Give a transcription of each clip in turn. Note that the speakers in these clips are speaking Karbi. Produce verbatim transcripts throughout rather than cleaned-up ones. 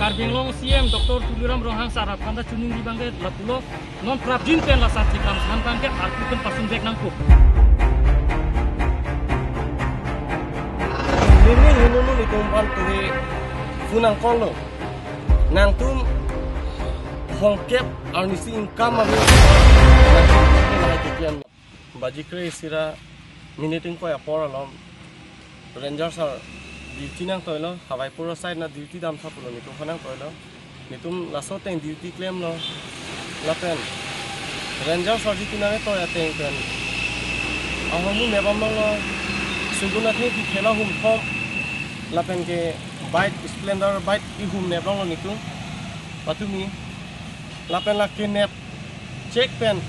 Karbi Anglong C M Doctor Tuliram Ronghang sar aphan ta choningri abangke lapulo, non prapjin pen la sar thekram aphan abangke arpu pen pasun vek nangpo. Mimi hinunu nitum aphan turi phone nangkoklo. Nangtum thomkep arnisi income ave. Nangtum lahai keklem. Baji kre-isi ra minit ingkoi apor along Ranger sir duty nangtoilo, Hawaipur side na duty damtha pulo nitum aphan nangtoilo. Nitum laso ateng duty klemlo. Lapen Ranger sir duty nangtoi ateng pen ahormu nebam longlo. Segun athengpi thela humthom. Lapen ke bike, Splendor bike ihum nep longlo nitum. Patumi. Lapen la kenep chek pen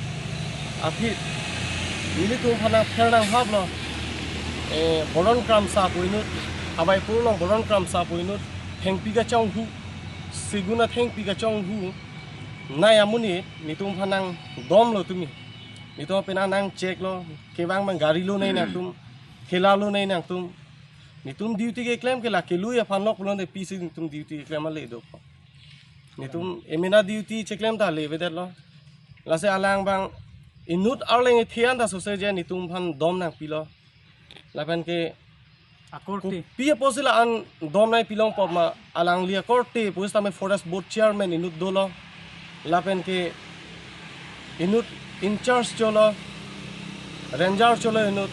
aphi nelitum aphan nangpher nanghaplo. Eh, Boron Kramsa pu inut, Hawaipur along Boron Kramsa pu inut thengpi kachonghu, segun athengpi kachonghu nai amonit nitum aphan nangdomlo tumi. Nitum aphan nangcheklo, kevang abang gari lonei nangtum, thela lonei nangtum. Nitum duty keklem ke la kelui aphan lok pulote pisi nitum duty keklem ale do. Nitum emena duty cheklem ta le avedetlo. Lasi alang abang inut arleng ethian ta sose je nitum aphan dom nangpilo. Lapen ke akorte. Kopi apotsi la-an dom nangpi longpo ma, alangli akorte pusitame Forest Board Chairman inut dolo. Lapen ke inut in charge cholo, Ranger cholo inut.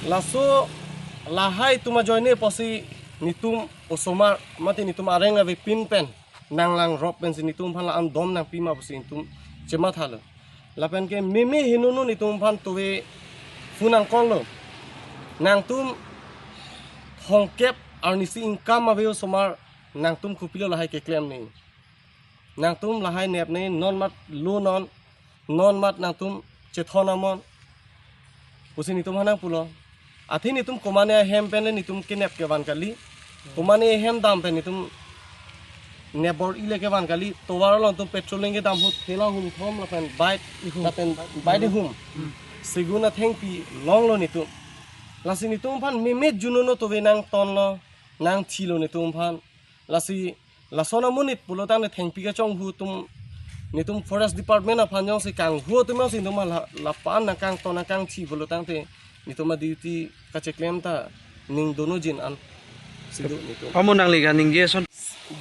Laso lahai atum ajoine apotsi nitum osomar mate nitum areng avepin pen nanglangrop pensi nitum aphan la-an dom nangpi ma pusi nitum chemathalo. Lapen ke mimi hinunu nitum aphan turi phone nangkoklo. Nangtum thomkep arnisi income ave osomar, nangtum kopilo lahai keklem ni. Nangtum lahai nepne, non mat lo non, non mat nangtum chethon amon pusi nitum aphan nangpulo. Athe nitum komane ahem pen le nitum kenep kevan kali. Komane ahem dam pen nitum nep bor-i le kevan kali. Tovar along tum petrol lengke dam ahut thela humthom lapen bike ihum. Lapen bike ihum. Segun athengpi longlo nitum. Lasi nitum aphan mimi junono turi nangtonlo, nangthilo nitum aphan. Lasi lason amonit pulotangte thengpi kachonghu atum nitum Forest Department aphan jongsi kanghu atum jongsi nitum la, lapu-an nangkangton nangkangthi pulotangte nitum aduty kacheklem ta ning dono jin an sidu nitum. Pamo nangli kaningje ason?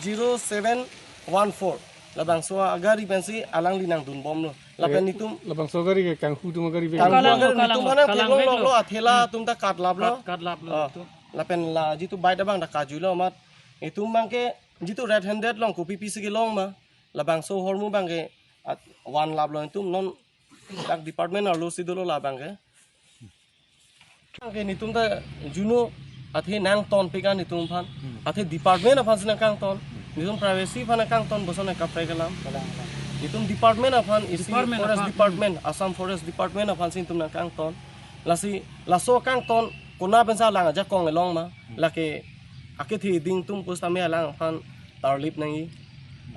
Zero seven one four. Labangso agari pensi alangli nangdunbomlo. Lapen nitum labangso agari ke kanghu atum agari pen. Kanghu kalang, agari kalang, nitum aphan kalang theklong pen lo, lo. Athela atum ta katlaplo. Kat-, katlaplo. Ah. Itum. Lapen la jitu bike abang ta kajuilo amat. Itum abangke jitu red handed long kopi pisi kelong ma. Labangso ahormu abangke at-, vanlaplo itum non dak department arlosi dolo labangke. Abangke nitum ta juno athe nangtonpik an nitum aphan. Hmm. Athe department aphansi nangkangton. Hmm. Nitum privacy aphan nangkangton boson nangkaprek alam. Kalang, kalang. Nitum department aphan isi department Forest aphan. Department, Assam Forest Department aphansi nitum nangkangton. Lasi, laso kangton, kona pensi alang ajakong elong ma, lake, akethe ding atum pusitame alang aphan tarlip nangji.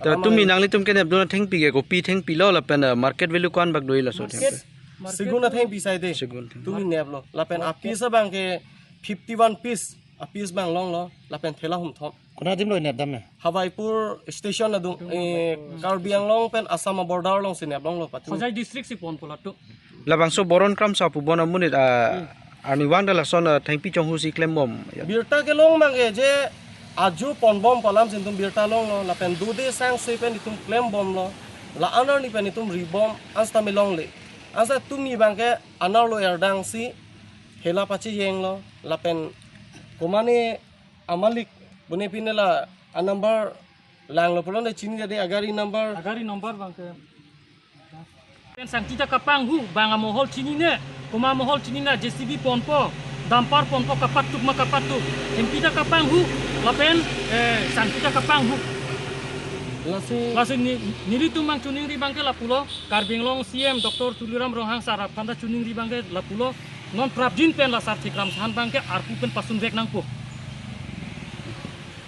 Ta alam tumi ang nanglitum kenepdun athengpi ke kopi thengpi lo lapen, eh, market value ko-an bak do-i laso thengpi? Market, segun athengpi sai de. Segun thengpi. Tumi neplo. Lapen apiece abangke fifty-one piece, apiece abang longlo, lapen thela humthom. Kona adim lo nepdam ya? Hawaipur station adung, eh, Karbi Anglong pen Assam border alongsi nep longlo patu. Hojai district si ponpo latum. Labangso Boron Kramsa pu bon amonit, ah, arnivang ta lason, ah, thengpi chonghusi klembom ya. Birta kelong abangke je ajo ponbom pu alamsi nitum birta longlo, lapen dode sangse pen itum klembomlo, la-an arni pen itum ribom, ansi tame longle. Ansi tumi abangke anerlo erdangsi thela pachejenglo, lapen komane amalik, bune pine la a number langlo pulote chinine de agari number. Agari number abangke. Pen sangti ta kapanghu, bang amohol chinine, koma amohol chinine, J C B ponpo, dumper ponpo, kapatuk ma kapatuk. Thengpi ta kapanghu, lapen, eh, sangti ta kapanghu. Lasi. Lasi ni, nelitum abang choningri abangke lapulo, Karbi Anglong C M Doctor Tuliram Ronghang sar aphan ta choningri abangke lapulo, non prapjin pen la sar thekram aphan abangke arpu pen pasun vek nangpo.